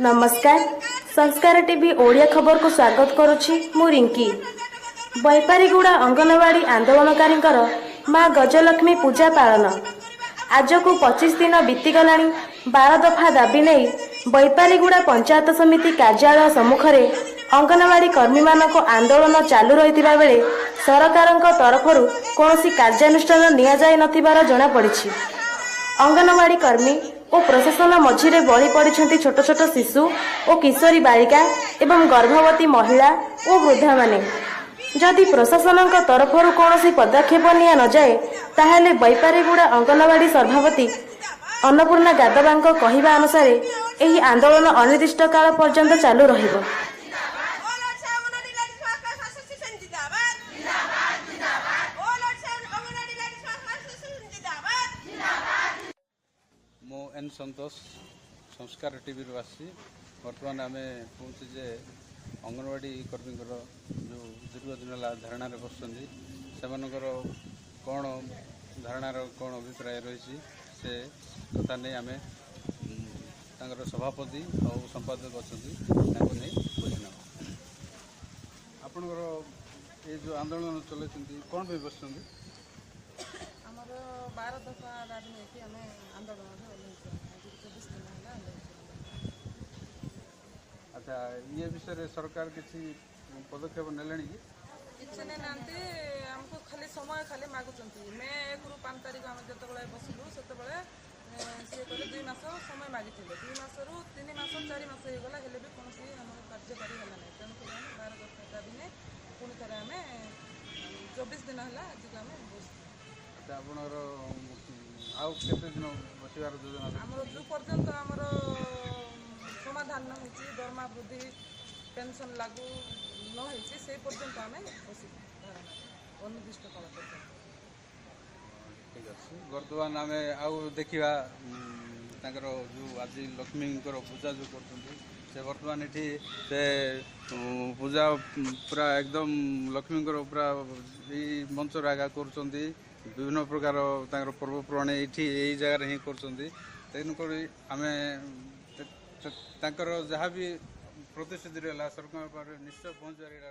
ନମସ୍କାର, ସଂସ୍କାର ଟିଭି ଓଡ଼ିଆ ଖବରକୁ ସ୍ୱାଗତ କରୁଛି ମୁଁ ରିଙ୍କି। ବୈପାରିଗୁଡ଼ା ଅଙ୍ଗନବାଡ଼ି ଆନ୍ଦୋଳନକାରୀଙ୍କର ମା ଗଜଲକ୍ଷ୍ମୀ ପୂଜା ପାଳନ। ଆଜକୁ 25 ଦିନ ବିତିଗଲାଣି। 12 ଦଫା ଦାବି ନେଇ ବୈପାରିଗୁଡ଼ା ପଞ୍ଚାୟତ ସମିତି କାର୍ଯ୍ୟାଳୟ ସମ୍ମୁଖରେ ଅଙ୍ଗନବାଡ଼ି କର୍ମୀମାନଙ୍କ ଆନ୍ଦୋଳନ ଚାଲୁ ରହିଥିବା ବେଳେ ସରକାରଙ୍କ ତରଫରୁ କୌଣସି କାର୍ଯ୍ୟାନୁଷ୍ଠାନ ନିଆଯାଇ ନଥିବାର ଜଣାପଡ଼ିଛି। ଅଙ୍ଗନବାଡ଼ି କର୍ମୀ ଓ ପ୍ରଶାସନ ମଝିରେ ବଳି ପଡ଼ିଛନ୍ତି ଛୋଟ ଛୋଟ ଶିଶୁ ଓ କିଶୋରୀ ବାଳିକା ଏବଂ ଗର୍ଭବତୀ ମହିଳା ଓ ବୃଦ୍ଧାମାନେ। ଯଦି ପ୍ରଶାସନଙ୍କ ତରଫରୁ କୌଣସି ପଦକ୍ଷେପ ନିଆ ନଯାଏ, ତାହେଲେ ବୈପାରିଗୁଡ଼ା ଅଙ୍ଗନବାଡ଼ି ସଭାପତି ଅନ୍ନପୂର୍ଣ୍ଣା ଗାଦବାଙ୍କ କହିବା ଅନୁସାରେ ଏହି ଆନ୍ଦୋଳନ ଅନିର୍ଦ୍ଦିଷ୍ଟ କାଳ ପର୍ଯ୍ୟନ୍ତ ଚାଲୁ ରହିବ। All Odisha Anganwadi Ladies Workers Association ଜିନ୍ଦାବାଦ। All Odisha Anganwadi Ladies Workers Association ଜିନ୍ଦାବାଦ। ମୁଁ ଏନ୍ ସନ୍ତୋଷ, ସଂସ୍କାର ଟିଭିରୁ ଆସିଛି। ବର୍ତ୍ତମାନ ଆମେ ପହଞ୍ଚି ଯେ ଅଙ୍ଗନବାଡ଼ି କର୍ମୀଙ୍କର ଯେଉଁ ଦୀର୍ଘ ଦିନ ହେଲା ଧାରଣାରେ ବସୁଛନ୍ତି, ସେମାନଙ୍କର କ'ଣ ଧାରଣାର କ'ଣ ଅଭିପ୍ରାୟ ରହିଛି, ସେ କଥା ନେଇ ଆମେ ତାଙ୍କର ସଭାପତି ଆଉ ସମ୍ପାଦକ ଅଛନ୍ତି, ତାଙ୍କୁ ନେଇ ବୁଝିନେବା। ଆପଣଙ୍କର ଏ ଯେଉଁ ଆନ୍ଦୋଳନ ଚଲାଇଛନ୍ତି, କ'ଣ ପାଇଁ ବସିଛନ୍ତି? ଆମର 12 ଦଫା ଦାବି ନେଇକି ଆମେ ଆନ୍ଦୋଳନରେ ଓହ୍ଲେଇଛୁ। ଆଜି 24 ଦିନ ହେଲା ଆନ୍ଦୋଳନ। ଆଚ୍ଛା, ଇଏ ବିଷୟରେ ସରକାର କିଛି ପଦକ୍ଷେପ ନେଲେଣି କି? କିଛି ନେଇନାହାନ୍ତି। ଆମକୁ ଖାଲି ସମୟ ଖାଲି ମାଗୁଛନ୍ତି। ମେ 1ରୁ 5 ତାରିଖ ଆମେ ଯେତେବେଳେ ବସିଲୁ, ସେତେବେଳେ ସିଏ କହିଲେ 2 ମାସ ସମୟ ମାଗିଥିଲେ। 2 ମାସରୁ 3 ମାସ, 4 ମାସ ହେଇଗଲା, ହେଲେ ବି କୌଣସି ଆମର କାର୍ଯ୍ୟକାରୀ ହେଲା ନାହିଁ। ତେଣୁକରି ଆମେ 12 ଦଫା ଦାବି ନେଇ ପୁଣି ଥରେ ଆମେ 24 ଦିନ ହେଲା ଆଜିକୁ ଆମେ ବସିଛୁ। ଆଚ୍ଛା, ଆପଣଙ୍କର ଆଉ କେତେ ଦିନ ବସିବାର ଯୋଜନା ରଖିଛନ୍ତି? ଆମର ଯେଉଁ ପର୍ଯ୍ୟନ୍ତ ଆମର ସମାଧାନ ନ ହେଇଛି, ଦରମା ବୃଦ୍ଧି, ପେନସନ୍ ଲାଗୁ ନ ହେଇଛି, ସେଇ ପର୍ଯ୍ୟନ୍ତ ଆମେ ବସିବୁ ଧାରଣାରେ ଅନିର୍ଦ୍ଦିଷ୍ଟ କାଳ ପର୍ଯ୍ୟନ୍ତ। ଠିକ୍ ଅଛି। ବର୍ତ୍ତମାନ ଆମେ ଆଉ ଦେଖିବା ତାଙ୍କର ଯେଉଁ ଆଜି ଲକ୍ଷ୍ମୀଙ୍କର ପୂଜା ଯେଉଁ କରୁଛନ୍ତି, ସେ ବର୍ତ୍ତମାନ ଏଠି ସେ ପୂଜା ପୁରା ଏକଦମ ଲକ୍ଷ୍ମୀଙ୍କର ପୁରା ଏଇ ମଞ୍ଚରେ ଆଗା କରୁଛନ୍ତି। ବିଭିନ୍ନ ପ୍ରକାର ତାଙ୍କର ପର୍ବପର୍ବାଣି ଏଇଠି ଏଇ ଜାଗାରେ ହିଁ କରୁଛନ୍ତି। ତେଣୁକରି ଆମେ ତାଙ୍କର ଯାହା ବି ପ୍ରତିଶ୍ରୁତି ରହିଲା, ସରକାରଙ୍କ ପାଖରେ ନିଶ୍ଚୟ ପହଞ୍ଚିବାର ଏଇଟା